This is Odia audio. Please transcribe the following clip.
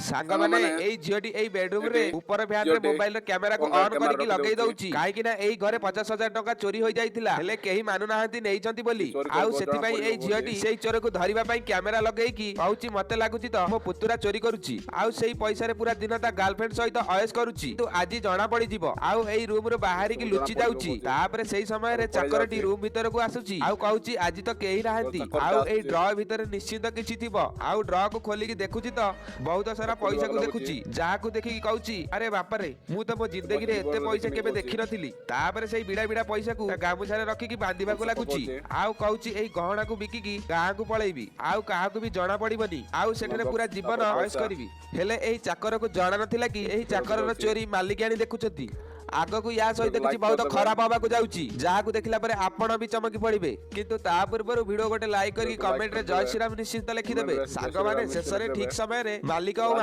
ସାଙ୍ଗମାନେ, ସାଙ୍ଗମାନେ, ଏଇ ଝିଅଟି ଏଇ ବେଡରୁମ ରେ ଏଠି ଉପର ଫ୍ୟାନ ରେ ଝିଅଟି ମୋବାଇଲ ର କ୍ୟାମେରାକୁ ଫୋନରେ ଅନ୍ କ୍ୟାମେରା କରିକି ଲଗେଇ ରଖିଦଉଛି। ଦଉଛି, କାହିଁକି ନା ଏଇ ଘରେ 50,000 ଟଙ୍କା ଚୋରି ହୋଇଯାଇଥିଲା, ହେଲେ କେହି ମାନୁନାହାନ୍ତି ନେଇଛନ୍ତି ବୋଲି। ଚୋରି ଆଉ କରିବ ସେଥିପାଇଁ ଜଣା ଏଇ ପଡିବ ଝିଅଟି ବୋଲି। ସେଇ ଚୋରକୁ ଧରିବା ପାଇଁ କ୍ୟାମେରା ଲଗେଇକି କହୁଛି, ମତେ ଲାଗୁଛି ତ ମୋ ପୁତୁରା ଚୋରି କରୁଛି ଆଉ ସେଇ ପଇସାରେ ପୁରା ଦିନ ତା ଗାର୍ଲଫ୍ରେଣ୍ଡ ସହିତ ଅଏସ କରୁଛି। କିନ୍ତୁ ଆଜି ଜଣା ପଡିଯିବ। ଆଉ ଏଇ ରୁମ ରୁ ବାହାରିକି ସବୁ ଲୁଚି ଜଣା ପଡିଯିବ ଯାଉଛି। ବୋଧେ। ତାପରେ ସେଇ ସମୟରେ ପଳେଇ ଚାକରଟି ଯାଉଛି। ରୁମ ଭିତରକୁ ଆସୁଛି ଆଉ କହୁଛି, ଆଜି ତ କେହି ନାହାନ୍ତି, ଚାକରଟା ଆଉ ଏଇ ଆସୁଛି। ଡ୍ର ଭିତରେ ନିଶ୍ଚିନ୍ତ କିଛି ଥିବ। ଆଉ ଡ୍ରକୁ ଖୋଲିକି ଦେଖୁଛି ତ ବହୁତ ସାରା ଖୋଲିବାକୁ ପଇସାକୁ ଲାଗୁଛି। ଦେଖୁଛି, ଯାହାକୁ ଦେଖିକି କହୁଛି, ଆରେ ବାପାରେ, ମୁଁ ତ ମୋ ଜିନ୍ଦଗିରେ ଏତେ ଜୀବନରେ ପଇସା ଦେଖିନି କେବେ କହୁଛି। ଦେଖିନଥିଲି। ତାପରେ ସେଇ ବିଡା ବିଡା ପଇସାକୁ ତା ଗାମୁଛାରେ ରଖିକି ବାନ୍ଧିବାକୁ ପଇସା ଲାଗୁଛି ପକଉଛି। ଆଉ କହୁଛି, ଏଇ ଗହଣାକୁ ବିକିକି ଗାଁକୁ ପଳେଇବି ଆଉ କାହାକୁ ବି ଜଣା ପଡିବନି ଆଉ ସେଠାରେ ପୁରା ଜୀବନ ତାପରେ ଅଏସ ପଇସା। କରିବି। ହେଲେ ଏହି ଚାକରକୁ ଜଣା ନଥିଲା କି ଏହି ଚାକରର ରହୁଛି। ଚୋରି ମାଲିକାଣୀ ଦେଖୁଛନ୍ତି। ଆଗକୁ ୟା ସହିତ କିଛି ଲାଇକ୍ ବହୁତ କରିଦେବେ। ଖରାପ ହବାକୁ ଯାଉଛି, ଯାହାକୁ ଦେଖିଲା ପରେ ଆପଣ ବି ଚମକି ପଡିବେ। କିନ୍ତୁ ତା ପୂର୍ବରୁ ଭିଡିଓ ଗୋଟେ ଲାଇକ୍ କରିକି ଭିଡିଓକୁ ଲାଇକ୍ କମେଣ୍ଟରେ ଜୟ କରିଦେବେ। ଶ୍ରୀରାମ ନିଶ୍ଚିତ ଲେଖିଦେବେ। କମେଣ୍ଟରେ ଜୟ ସାଙ୍ଗମାନେ, ଶ୍ରୀରାମ ନିଶ୍ଚିତ ଶେଷରେ ଠିକ ଲେଖିଦେବେ। ସମୟରେ ମାଲିକ ଆଉ